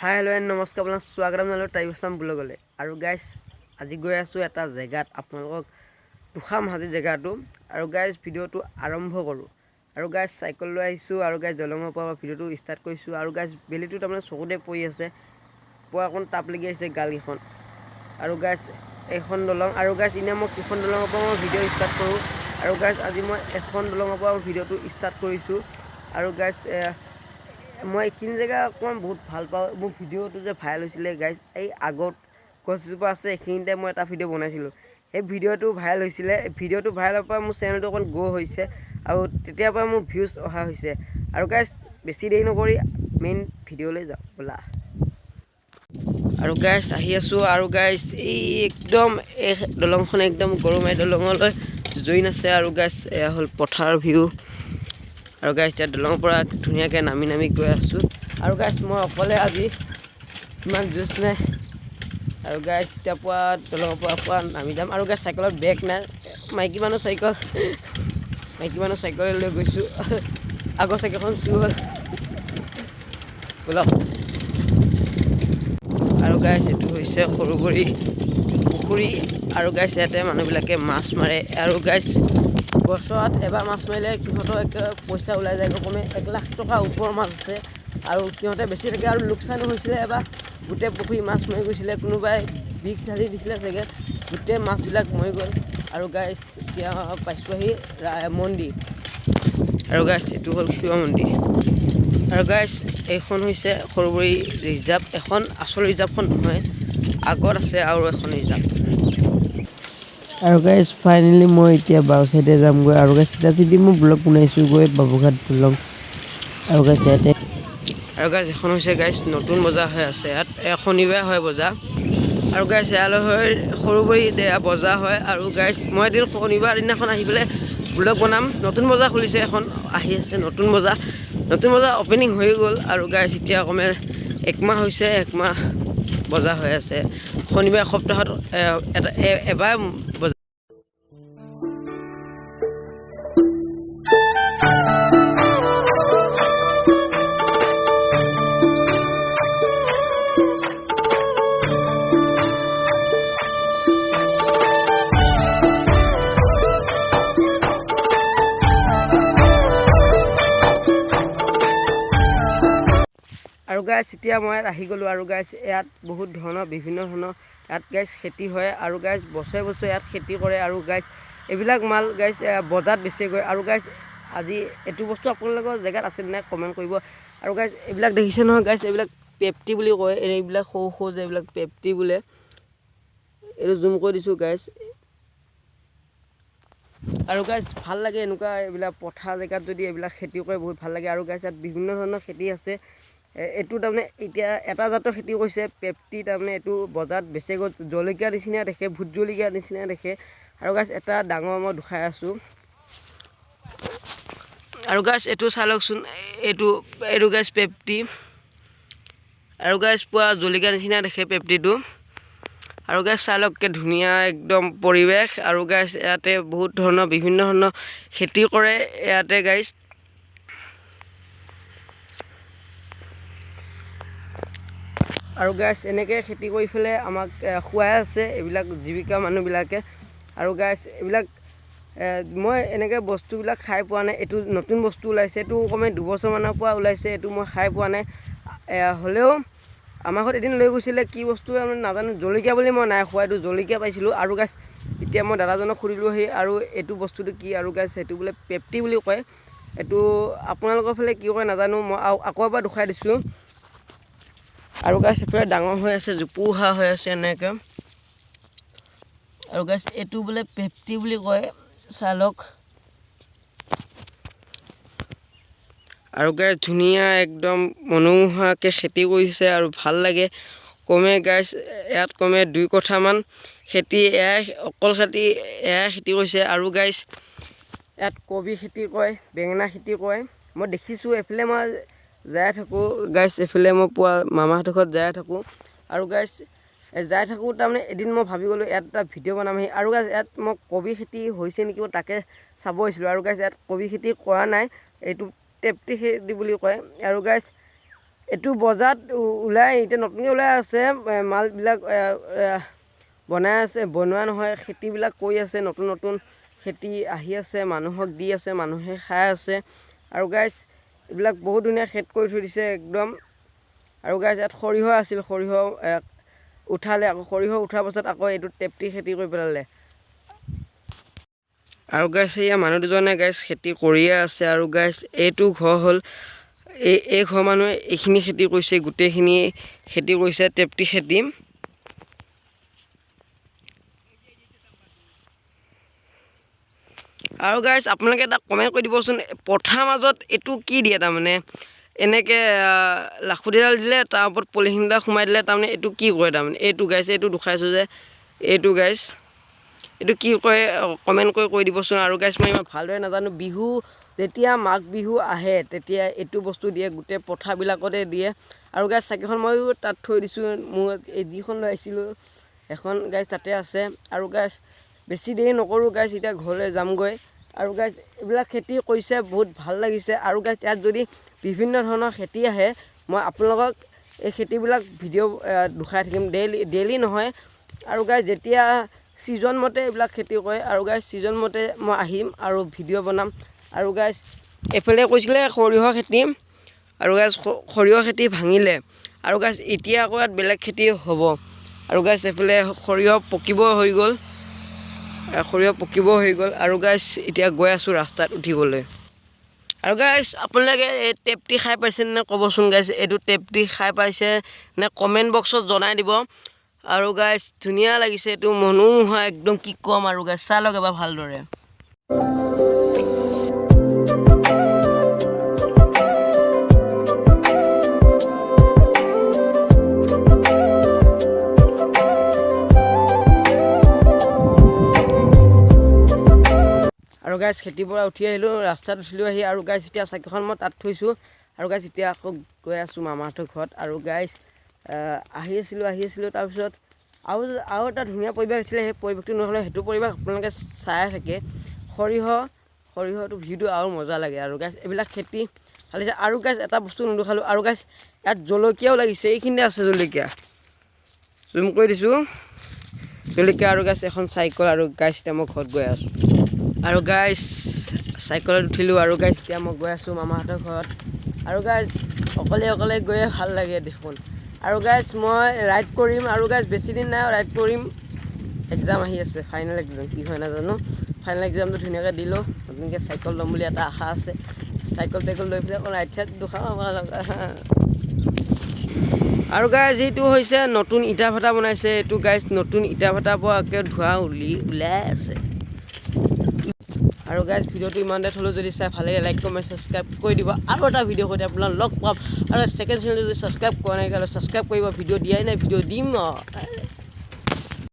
High, hello' and নমস্কাৰ, আপোনাক স্বাগতম জনালোঁ ট্ৰাইব আছাম ব্লগলৈ। আৰু গাইজ, আজি গৈ আছোঁ এটা জেগাত, আপোনালোকক তুষাম হাজি জেগাটো। আৰু গাইজ, ভিডিঅ'টো আৰম্ভ কৰোঁ। আৰু গাইজ, চাইকেল লৈ আহিছোঁ। আৰু গাইজ, দলঙৰ পৰা ভিডিঅ'টো ষ্টাৰ্ট কৰিছোঁ। আৰু গাইজ, বেলিটো তাৰমানে চকুতে পৰি আছে, পুৰা অকণ তাপ লাগি আহিছে গালকেইখন। আৰু গাইজ, এইখন দলং। আৰু গাইজ, এনেই মই কেইখন দলঙৰ পৰা মই ভিডিঅ' ষ্টাৰ্ট কৰোঁ। আৰু গাইজ, আজি মই এখন দলঙৰ পৰা ভিডিঅ'টো ষ্টাৰ্ট কৰিছোঁ। আৰু গাইজ, মই এইখিনি জেগা অকণমান বহুত ভাল পাওঁ। মোৰ ভিডিঅ'টো যে ভাইৰেল হৈছিলে গাইজ, এই আগত গছজোপা আছে, এইখিনিতে মই এটা ভিডিঅ' বনাইছিলোঁ। সেই ভিডিঅ'টো ভাইৰেল হৈছিলে। ভিডিঅ'টো ভাইৰেল হোৱাৰ পৰা মোৰ চেনেলটো অকণ গ্ৰ' হৈছে আৰু তেতিয়াৰ পৰা মোৰ ভিউজ অহা হৈছে। আৰু গাইজ, বেছি দেৰি নকৰি মেইন ভিডিঅ'লৈ যাওঁ ব'লা। আৰু গাইজ, আহি আছোঁ। আৰু গাইজ, এই একদম এই দলংখন একদম গৰুমাৰী দলঙলৈ জইন আছে। আৰু গাইজ, এয়া হ'ল পথাৰ ভিউ। আৰু গাইজ, এতিয়া দলঙৰ পৰা ধুনীয়াকৈ নামি নামি গৈ আছোঁ। আৰু গাইজ, মই অকলে আজি, ইমান জুচ নাই। আৰু গাইজ, এতিয়া পুৰা দলঙৰ পৰা পুৰা নামি যাম। আৰু গাইজ, চাইকেলত ব্ৰেক নাই। মাইকী মানুহ চাইকেল, মাইকী মানুহ চাইকেল লৈ গৈছোঁ। আগৰ চাইকেলখন চুৰ হ'ল। ব'লক। আৰু গাইজ, এইটো হৈছে সৰুবৰী পুখুৰী। আৰু গাইজ, ইয়াতে মানুহবিলাকে মাছ মাৰে। আৰু গাইজ, বছৰত এবাৰ মাছ মাৰিলে সিহঁতৰ একে পইচা ওলাই যায়। কমে 1 লাখ টকা ওপৰৰ মাছ আছে আৰু সিহঁতে বেছি থাকে। আৰু লোকচানো হৈছিলে এবাৰ, গোটেই পুখুৰী মাছ মৰি গৈছিলে। কোনোবাই বিষ ঢালি দিছিলে চাগে, গোটেই মাছবিলাক মৰি গ'ল। আৰু গাইজ, এতিয়া পাইছোঁ আহি মন্দিৰ। আৰু গাইজ, এইটো হ'ল শিৱ মন্দিৰ। আৰু গাইজ, এইখন হৈছে সৰুবৰী ৰিজাৰ্ভ। এখন আচল ৰিজাৰ্ভখন নহয়, আগত আছে আৰু এখন ৰিজাৰ্ভ। আৰু গাইজ, ফাইনেলি মই এতিয়া বাওঁ চাইডে যামগৈ। আৰু গাইজ, চিধা চিধি মই ব্লগ বনাইছোঁ গৈ বাবুঘাট দলং। আৰু গাইজ, ইয়াতে আৰু গাইজ, এখন হৈছে গাইজ নতুন বজাৰ হৈ আছে ইয়াত। শনিবাৰে হয় বজাৰ। আৰু গাইজ, ইয়ালৈ হৈ সৰুবৰী বজাৰ হয়। আৰু গাইজ, মই এদিন শনিবাৰ দিনাখন আহি পেলাই ব্লগ বনাম। নতুন বজাৰ খুলিছে এখন, আহি আছে নতুন বজাৰ। নতুন বজাৰ অ'পেনিং হৈ গ'ল। আৰু গাইজ, এতিয়া কমে একমাহ হৈছে, একমাহ বজাৰ হৈ আছে। শনিবাৰ সপ্তাহত এটা এবাৰ বজাৰ। আৰু গাইজ, এতিয়া মই ইয়াত আহি গ'লোঁ। আৰু গাইজ, ইয়াত বহুত ধৰণৰ, বিভিন্ন ধৰণৰ ইয়াত গাইজ খেতি হয়। আৰু গাইজ, বছৰে বছৰে ইয়াত খেতি কৰে। আৰু গাইজ, এইবিলাক মাল গাইজ বজাৰত বেচেগৈ। আৰু গাইজ, আজি এইটো বস্তু আপোনালোকৰ জেগাত আছে নাই, কমেণ্ট কৰিব। আৰু গাইজ, এইবিলাক দেখিছে নহয় গাইজ, এইবিলাক পেপটি বুলি কয়। এইবিলাক সৰু সৰু যে, এইবিলাক পেপটি বোলে। এইটো জুম কৰি দিছোঁ গাইজ। আৰু গাইজ, ভাল লাগে এনেকুৱা এইবিলাক পথাৰ জেগাত যদি এইবিলাক খেতি কৰে, বহুত ভাল লাগে। আৰু গাইজ, ইয়াত বিভিন্ন ধৰণৰ খেতি আছে। এইটো তাৰমানে এতিয়া এটা জাতৰ খেতি কৰিছে পেপটি, তাৰমানে এইটো বজাৰত বেচেগৈ। জলকীয়া নিচিনা দেখে, ভোট জলকীয়া নিচিনা দেখে। আৰু গাইজ, এটা ডাঙৰ মই দুখাই আছোঁ। আৰু গাইজ, এইটো চাই লওকচোন, এইটো গাইজ পেপটি। আৰু গাইজ, পুৰা জলকীয়া নিচিনা দেখে পেপটিটো। আৰু গাইজ, চাই লওক, ধুনীয়া একদম পৰিৱেশ। আৰু গাইজ, ইয়াতে বহুত ধৰণৰ, বিভিন্ন ধৰণৰ খেতি কৰে ইয়াতে গাইজ। আৰু গাইজ, এনেকৈ খেতি কৰি পেলাই আমাক খুৱাই আছে এইবিলাক জীৱিকা মানুহবিলাকে। আৰু গাইজ, এইবিলাক মই এনেকৈ বস্তুবিলাক খাই পোৱা নাই। এইটো নতুন বস্তু ওলাইছে, এইটো কমে 2 বছৰমানৰ পৰা ওলাইছে। এইটো মই খাই পোৱা নাই। হ'লেও আমাৰ ঘৰত এদিন লৈ গৈছিলে, কি বস্তু আমি নাজানো, জলকীয়া বুলি মই নাই খোৱা, এইটো জলকীয়া পাইছিলোঁ। আৰু গাইজ, এতিয়া মই দাদাজনক সুধিলোঁ আহি আৰু এইটো বস্তুটো কি। আৰু গাইজ, সেইটো বোলে পেপটি বুলি কয়। এইটো আপোনালোকৰ ফালে কি কয় নাজানো। মই আৰু আকৌ এবাৰ দুখাই দিছোঁ। আৰু গাইজ, এইফালে ডাঙৰ হৈ আছে, জোপোহা হৈ আছে এনেকৈ। আৰু গাইজ, এইটো বোলে পেপটি বুলি কয়, চাই লওক। আৰু গাইজ, ধুনীয়া একদম মনোমোহাকৈ খেতি কৰিছে আৰু ভাল লাগে। কমে গাইজ, ইয়াত কমে 2 কঠামান খেতি, এয়াই অকল খেতি, এয়াই খেতি কৰিছে। আৰু গাইজ, ইয়াত কবি খেতি কৰে, বেঙেনা খেতি কৰে, মই দেখিছোঁ। এইফালে মই যাই থাকোঁ গাইজ, এইফালে মই পুৱা মামাহঁতৰ ঘৰত যাই থাকোঁ। আৰু গাইজ, যাই থাকোঁ, তাৰমানে এদিন মই ভাবি গ'লোঁ ইয়াত এটা ভিডিঅ' বনাম আহি। আৰু গাইজ, ইয়াত মই কবি খেতি হৈছে নেকি, মই তাকে চাব আহিছিলোঁ। আৰু গাইজ, ইয়াত কবি খেতি কৰা নাই, এইটো টেপটি খেতি বুলি কয়। আৰু গাইজ এইটো বজাৰত ওলাই এতিয়া নতুনকৈ ওলাই আছে, মালবিলাক বনাই আছে, বনোৱা নহয়, খেতিবিলাক কৰি আছে, নতুন নতুন খেতি আহি আছে, মানুহক দি আছে, মানুহে খাই আছে। আৰু গাইজ এইবিলাক বহুত ধুনীয়া খেতি কৰি থৈ দিছে একদম। আৰু গাইজ ইয়াত সৰিয়হ আছিল, সৰিয়হ উঠালে, আকৌ সৰিয়হ উঠাৰ পাছত আকৌ এইটো টেপটি খেতি কৰি পেলালে। আৰু গাইজ এয়া মানুহ দুজনে গাইজ খেতি কৰিয়ে আছে। আৰু গাইজ এইটো ঘৰ হ'ল এই ঘৰ মানুহে এইখিনি খেতি কৰিছে, গোটেইখিনি খেতি কৰিছে টেপটি খেতি। আৰু গাইজ আপোনালোকে এটা কমেণ্ট কৰি দিবচোন, পথাৰ মাজত এইটো কি দিয়ে, তাৰমানে এনেকৈ লাখুটি এডাল দিলে তাৰ ওপৰত পলিথিন এটা সোমাই দিলে, তাৰমানে এইটো কি কৰে, তাৰমানে এইটো গাইজ এইটো দুখাইছোঁ যে এইটো গাইজ এইটো কি কয় কমেণ্ট কৰি কৈ দিবচোন। আৰু গাইজ মই ইমান ভালদৰে নাজানো, বিহু যেতিয়া মাঘ বিহু আহে তেতিয়া এইটো বস্তু দিয়ে, গোটেই পথাৰবিলাকতে দিয়ে। আৰু গাইজ চাইকেলখন ময়ো তাত থৈ দিছোঁ, মোৰ এই যিখন লৈ আহিছিলোঁ এখন গাইজ তাতে আছে। আৰু গাইজ বেছি দেৰি নকৰোঁ গাইজ, এতিয়া ঘৰলৈ যামগৈ। আৰু গাইজ এইবিলাক খেতি কৰিছে, বহুত ভাল লাগিছে। আৰু গাইজ ইয়াত যদি বিভিন্ন ধৰণৰ খেতি আহে, মই আপোনালোকক এই খেতিবিলাক ভিডিঅ' দেখাই থাকিম, ডেইলি ডেইলি নহয়। আৰু গাইজ যেতিয়া ছিজন মতে এইবিলাক খেতি কৰে, আৰু গাইজ ছিজন মতে মই আহিম আৰু ভিডিঅ' বনাম। আৰু গাইজ এইফালে কৈছিলে সৰিয়হ খেতি, আৰু গাইজ সৰিয়হ খেতি ভাঙিলে। আৰু গাইজ এতিয়া আকৌ ইয়াত বেলেগ খেতি হ'ব। আৰু গাইজ এইফালে সৰিয়হ পকিব হৈ গ'ল, সৰিয়হ পকিব হৈ গ'ল। আৰু গাইজ এতিয়া গৈ আছোঁ ৰাস্তাত উঠিবলৈ। আৰু গাইজ আপোনালোকে এই টেপটি খাই পাইছেনে নে ক'বচোন গাইজ, এইটো টেপটি খাই পাইছে নে কমেণ্ট বক্সত জনাই দিব। আৰু গাইজ ধুনীয়া লাগিছে এইটো, মনোমোহা একদম, কি ক'ম। আৰু গাইজ চাই লওক এবাৰ ভালদৰে। আৰু গাইজ খেতিৰ পৰা উঠি আহিলোঁ, ৰাস্তাত উঠিলোঁ আহি। আৰু গাইজ এতিয়া চাইকেলখন মই তাত থৈছোঁ। আৰু গাইজ এতিয়া আকৌ গৈ আছোঁ মামাহঁতৰ ঘৰত। আৰু গাইজ আহি আছিলোঁ, তাৰপিছত আৰু আৰু এটা ধুনীয়া পৰিৱেশ আছিলে, সেই পৰিৱেশটো নহ'লে সেইটো পৰিৱেশ আপোনালোকে চাই থাকে। সৰিয়হটো ভিউটো আৰু মজা লাগে। আৰু গাইজ এইবিলাক খেতি ভাল লাগিছে। আৰু গাইজ এটা বস্তু নেদেখালোঁ। আৰু গাইজ ইয়াত জলকীয়াও লাগিছে, এইখিনিতে আছে জলকীয়া, জুম কৰি দিছোঁ জলকীয়া। আৰু গাইজ এখন চাইকেল। আৰু গাইজ এতিয়া মই ঘৰত গৈ আছোঁ। আৰু গাইজ চাইকেলত উঠিলোঁ। আৰু গাইজ এতিয়া মই গৈ আছোঁ মামাহঁতৰ ঘৰত। আৰু গাইজ অকলে অকলে গৈয়ে ভাল লাগে দেখোন। আৰু গাইজ মই ৰাইড কৰিম। আৰু গাইজ বেছি দিন নাই, ৰাইড কৰিম, এক্সাম আহি আছে, ফাইনেল এক্সাম, কি হয় নাজানো। ফাইনেল এক্সামটো ধুনীয়াকৈ দিলোঁ, নতুনকৈ চাইকেল ল'ম বুলি এটা আশা আছে। চাইকেল টাইকেল লৈ পেলাই অকণ ৰাইড চাইড দুখাওঁ। আৰু গাইজ এইটো হৈছে নতুন ইটা ভাটা বনাইছে এইটো গাইজ, নতুন ইটা ভাটাৰ পৰা একে ধোঁৱা ওলাই আছে। আৰু গাইজ ভিডিঅ'টো ইমানতে থ'লোঁ, যদি চাই ভাল লাগে লাইক, কমেণ্ট, ছাবস্ক্ৰাইব কৰি দিব। আৰু এটা ভিডিঅ' সৈতে আপোনাক লগ পাম। আৰু ছেকেণ্ড চেনেলটো যদি ছাবস্ক্ৰাইব কৰা নাই তেতিয়াহ'লে ছাবস্ক্ৰাইব কৰিব। ভিডিঅ' দিয়াই নাই, ভিডিঅ' দিম।